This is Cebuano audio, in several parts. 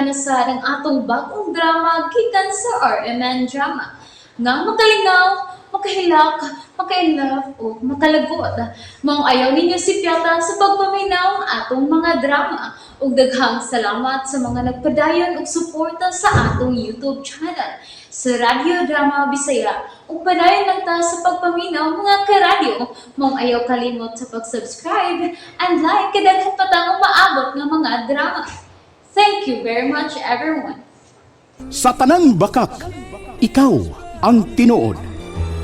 na sa ang atong bagong drama gikan sa RMN Drama. Nga makalingaw, makahilak, maka-inlove o makalagot. Maong ayaw ninyo sipyata sa pagpaminaw ang atong mga drama. Ug daghang salamat sa mga nagpadayon og suporta sa atong YouTube channel sa Radyo Drama Bisaya. Ug padayon lang ta sa pagpaminaw, mga karadyo. Maong ayaw kalimot sa pag-subscribe and like kay daghan pa tang umaabot nga mga drama. Thank you very much, everyone. Sa tanang bakak, ikaw ang tinuod.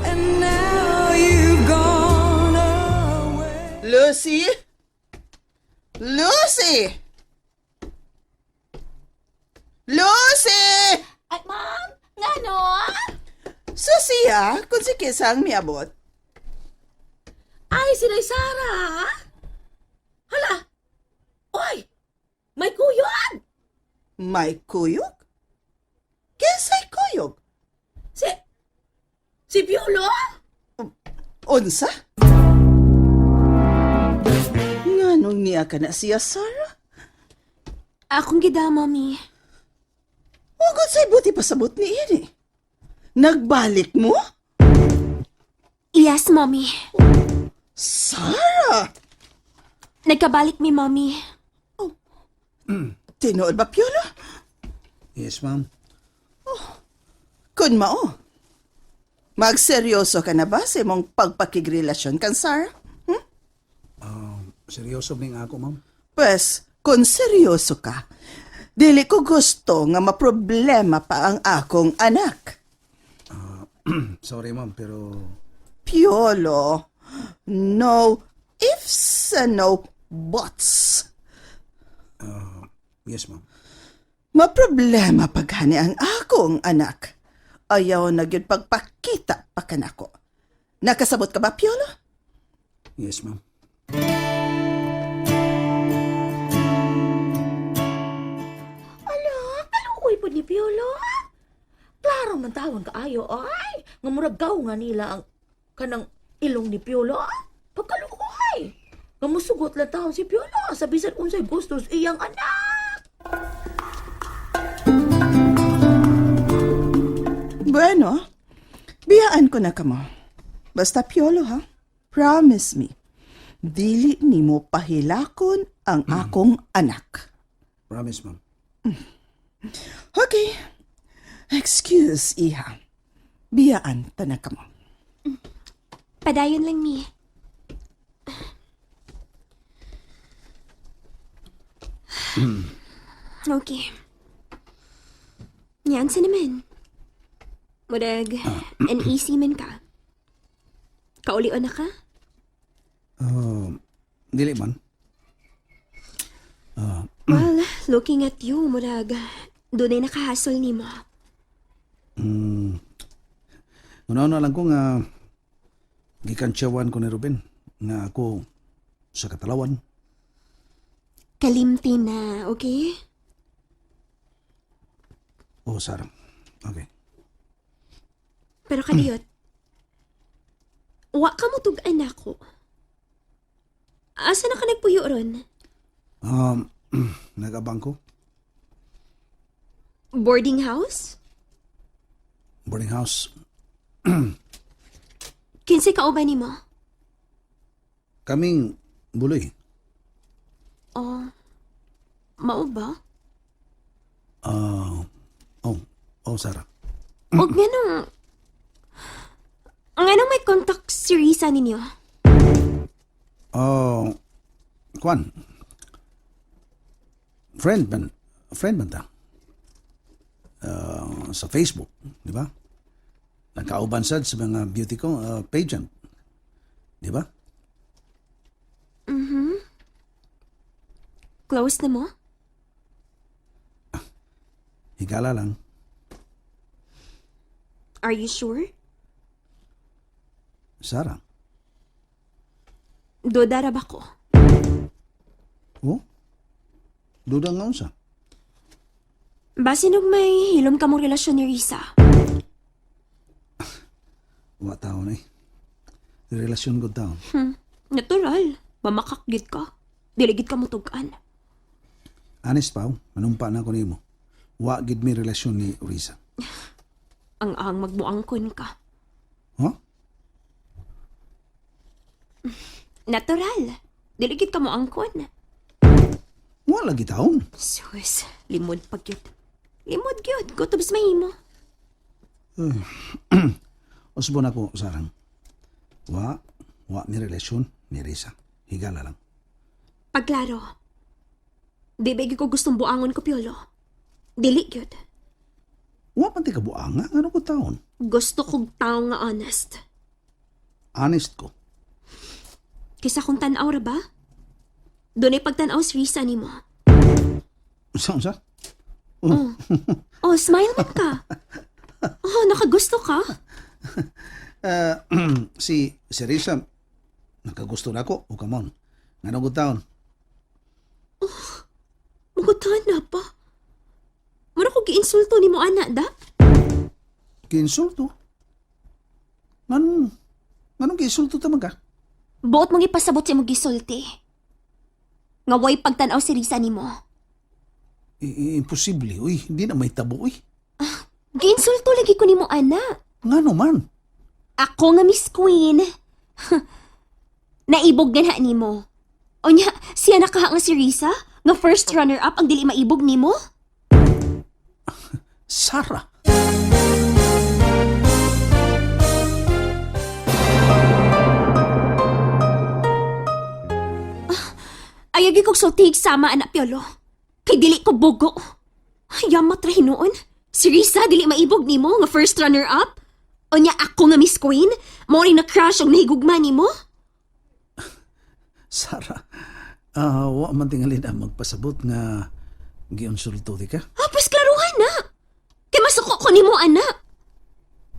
And now you've gone away. Lucy? Lucy! Lucy! Ay, ma'am! Ngano? Susiya, kung si Kisa ang miabot. Ay, si Sarah! Hala! Oy! May kuyog! May kuyog? Kinsay kuyog? Si Piolo? Unsa? Nganong niya ka na siya, Sarah? Akong gida, Mommy. Hugot sa'y buti pasabot ni ini. Nagbalik mo? Yes, Mommy. Sarah! Nagkabalik mi, Mommy. Tinuod ba, Piolo? Yes, ma'am. Kun mao. Magseryoso ka na ba sa imong pagpakigrelasyon kan Sarah? Seryoso ning ako, ma'am. Pwes, kung seryoso ka, dili ko gusto nga maproblema pa ang akong anak. Sorry, ma'am, pero Piolo, no ifs and no buts. Yes, ma'am. Maproblema pa gani ang akong anak. Ayaw na gyud pagpakita pa kanako. Nakasabot ka ba, Piolo? Yes, ma'am. Ala, kaluoy po ni Piolo. Klaro man tawon kaayo, ay. Nga murag gaw nga nila ang kanang ilong ni Piolo. Pagkaluoy. Nga musugot lang taon si Piolo sa bisan unsay gustos iyang anak. Bueno, biyaan ko na kamo. Basta Piolo ha, promise me, dili nimo pahilakon ang akong anak. Promise, ma'am. Okay. Excuse, iha. Biyaan ta na kamo. Padayon lang mi. Okay. Yan sa naman. Murag, uneasy man ka. Kaulion na ka? Dili man. Well, looking at you, murag, dunay nakahasol nimo. Una-una lang ko nga gikantsawan ko ni Ruben nga ako sa katalawan. Kalimti na, okay? Oh, Sarah. Okay. Pero kadiyot, wa ka mo tug-an ako. Asa na ka nagpuyo ron? Nag-abang ko. Boarding house? Boarding house. Kinsay kauban nimo? Kaming buloy. Oh, mao ba? Oh, Sarah. Og nganong may contact si Risa ninyo? Oh, Kwan. Friend man. Friend man ta. Sa Facebook, di ba? Nagkauban sad sa mga beauty ko pageant. Di ba? Close na mo? Higala lang. Are you sure? Sarah. Duda ra ba ko? Oh? Duda nga unsa? Basin og may hilom ka mong relasyon ni Risa. Wa taon eh. Relasyon gud taon. Natural. Mamakak gid ka. Dili gid ka mo tug-an. Honest pa, oh. Manumpa na ako nimo. Wa gid mi relasyon ni Risa. Ang ang magmuangkon ka. Huh? Natural. Dili gid ka moangkon. Wa lagi taon. Sus, limod pag gyud. Limod gyud, gutob sa mahimo. Usbon ako, Sarang. Wa, wa mi relasyon ni Risa. Higala lang. Pagklaro. Di ba gyud ko gustong buangon ko, Piolo? Dili gyud. Wa man ti kabuanga, ano ko taon? Gusto kong tao nga honest. Honest ko. Kaysa kung tanaw ra ba? Doon ay pagtanaw si Risa nimo. Unsa, unsa? Oh, smile man ka. Oh, nakagusto ka? Eh, si si Risa, nakagusto na ako. O come on. Ngano ko taon? Magutan na pa. Mura ko giinsulto nimo ana da? Giinsulto? Nganong, nganong giinsulto ta man ka? Buot mong ipasabot sa imong gisulti. Nga way pagtanaw si Risa nimo. Imposible, uy. Hindi na may tabo, uy. Giinsulto lagi ko nimo ana. Ngano man? Ako nga Miss Queen. Naibog ganha nimo. Unya, siya nakaha nga si Risa? Nga first runner-up ang dili maibog nimo? Sarah. Ayaw gyud kog sultihig sama anak Piolo. Kay dili ko bugo. Yamat ra hinuon. Si Risa dili maibog nimo nga first runner up. Unya ako nga Miss Queen, mao rin na crush og nahigugma nimo. Sarah. Ah, wa man tingali na magpasabot nga giinsulto di ka. Ah, pues klaruhan na. Kay masuko ko nimo ana.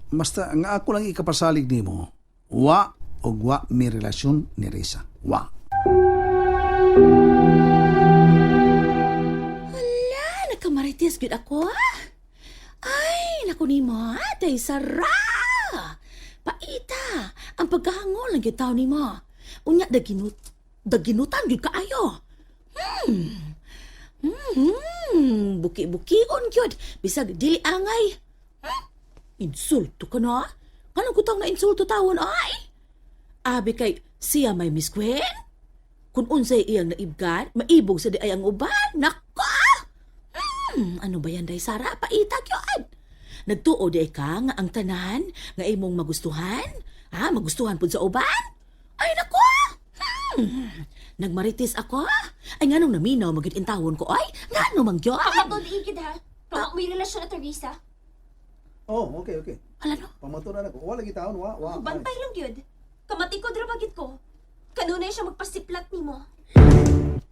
Basta nga ako lang ikapasalig nimo. Wa og wa mi relasyon ni Risa. Wa. Ah, nagkamarites gyud ako. Ah. Ay, naku nimo, ah, day sara. Paita, ang pagkahangol ng gitaw nimo. Unya daginut, daginutan gyud kaayo. Hmm. Buki-bukion gyud bisag dili angay. Hmm? Insulto ka na? Kanang kutang na insulto tawon ay? Abi kay siya may Miss Gwen? Kung unsay iyang naibgan, maibog sa di ay ang uban. Nako! Ano ba yan, Day Sara? Paitag yun! Nagtuo di ka nga ang tanan nga imong magustuhan? Ha? Magustuhan pud sa uban? Ay nako! Nagmarites ako? Ay nganong naminaw magid intawon ko ay? Ngano man gyud? Pamatod igid ha. Kung may relasyon na Risa. Oh, okay, okay. Hala no. Pamaturan ako. Wa lagi taon, wa, wa. Bantay lang gyud. Kamatikod ra bagit ko. Kanunay siya magpasiplat nimo.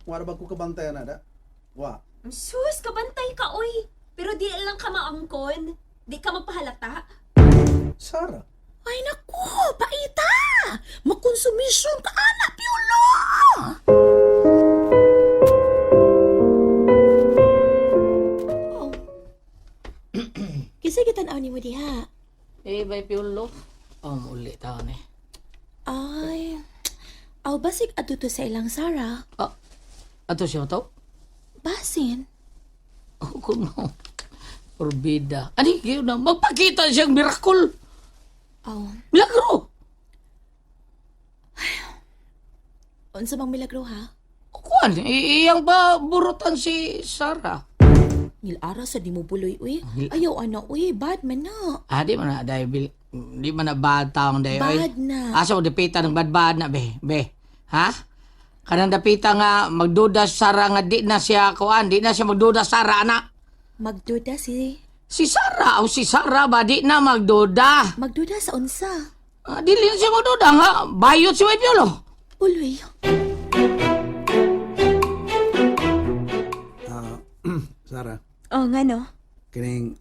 Wa ra ba ko kabantayan na da? Wa. Sus, kabantay ka oy. Pero di lang ka maangkon. Di ka magpahalata. Sarah. Ay nako, paita! Makonsumisyon ka ana, Piolo! Oh. Kinsa gitan-aw nimo diha? Eh, bay Piolo. Oh, muli taon eh. Ay, aw basig adto to sa ilang Sara. Ah, ato siya to? Basin. Oh, kuno. Porbida. Ani, yun na. Magpakita siyang miracle. Aw, Milagro. unsa bang milagro ha? Kuan, iyang ba burutan si Sarah? Nilara sa di mo buloy uy. Ayaw ana uy, bad man na. Ah, di man na, dahil, di man na bad taong dahil. oy. Bad na. Asa mo dapita ng bad-bad na, be, be. Ha? Kanang dapita nga, magduda si Sarah nga di na siya, kuan, di na siya magduda Sarah, anak. Magduda si Si Sarah, o si Sarah ba, di na magduda. magduda sa unsa. Ah, dili na siya magduda nga, bayot si Piolo. Buloy. Ah, Sarah, Oh, nga no. kining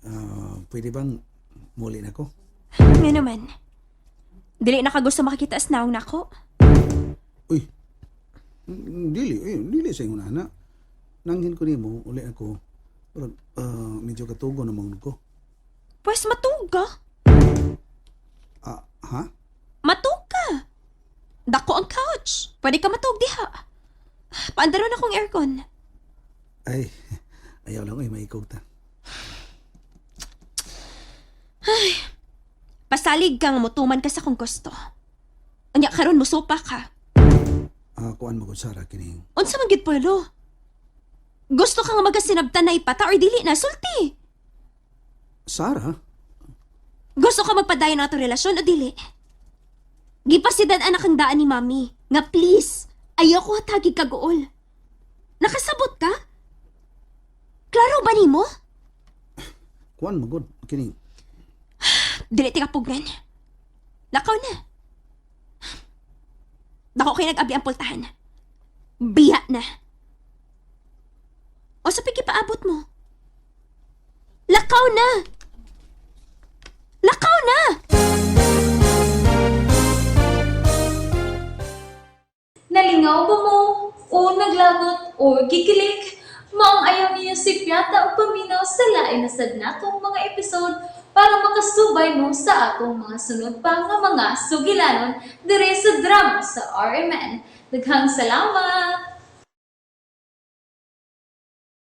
ah, pwede bang muli na ko? Nga naman. Dili na ka gusto makakita sa naong nako. Uy. Dili, eh, dili sa ingon ana. Nanghin ko nimo, uli ako. Pero medyo katugo na mangon ko. Pwes matug ka. Ah, ha? Matug ka. Dako ang couch. Pwede ka matug diha. Paandaron akong aircon. Ay, ayaw lang, ay maikog ta. Nagsalig ka nga motuman ka sa kong gusto. Unya karon mosopa ka. Ah, kuan mo gud, Sara, kining. Unsa man gyud, Piolo? Gusto ka nga magkasinabtan na ipata or dili na sulti. Sara? Gusto ka magpadayon ang atong relasyon o dili? Gipasidan anak ang daan ni Mami. Nga please, ayoko hatagi kaguol. Nakasabot ka? Klaro ba nimo? Kuan mo gud kining. Dili ti kapugnan. Lakaw na. Dako kay nag-abli ang pultahan. Biya na. O sa paabot mo. Lakaw na! Lakaw na! Nalingaw ba mo? O naglagot o gikilig? Maong ayaw niyo si Piata o paminaw sa lain na sad natong mga episode para makasubay mo sa atong mga sunod pa nga mga sugilanon dire sa drama sa RMN. Daghang salamat!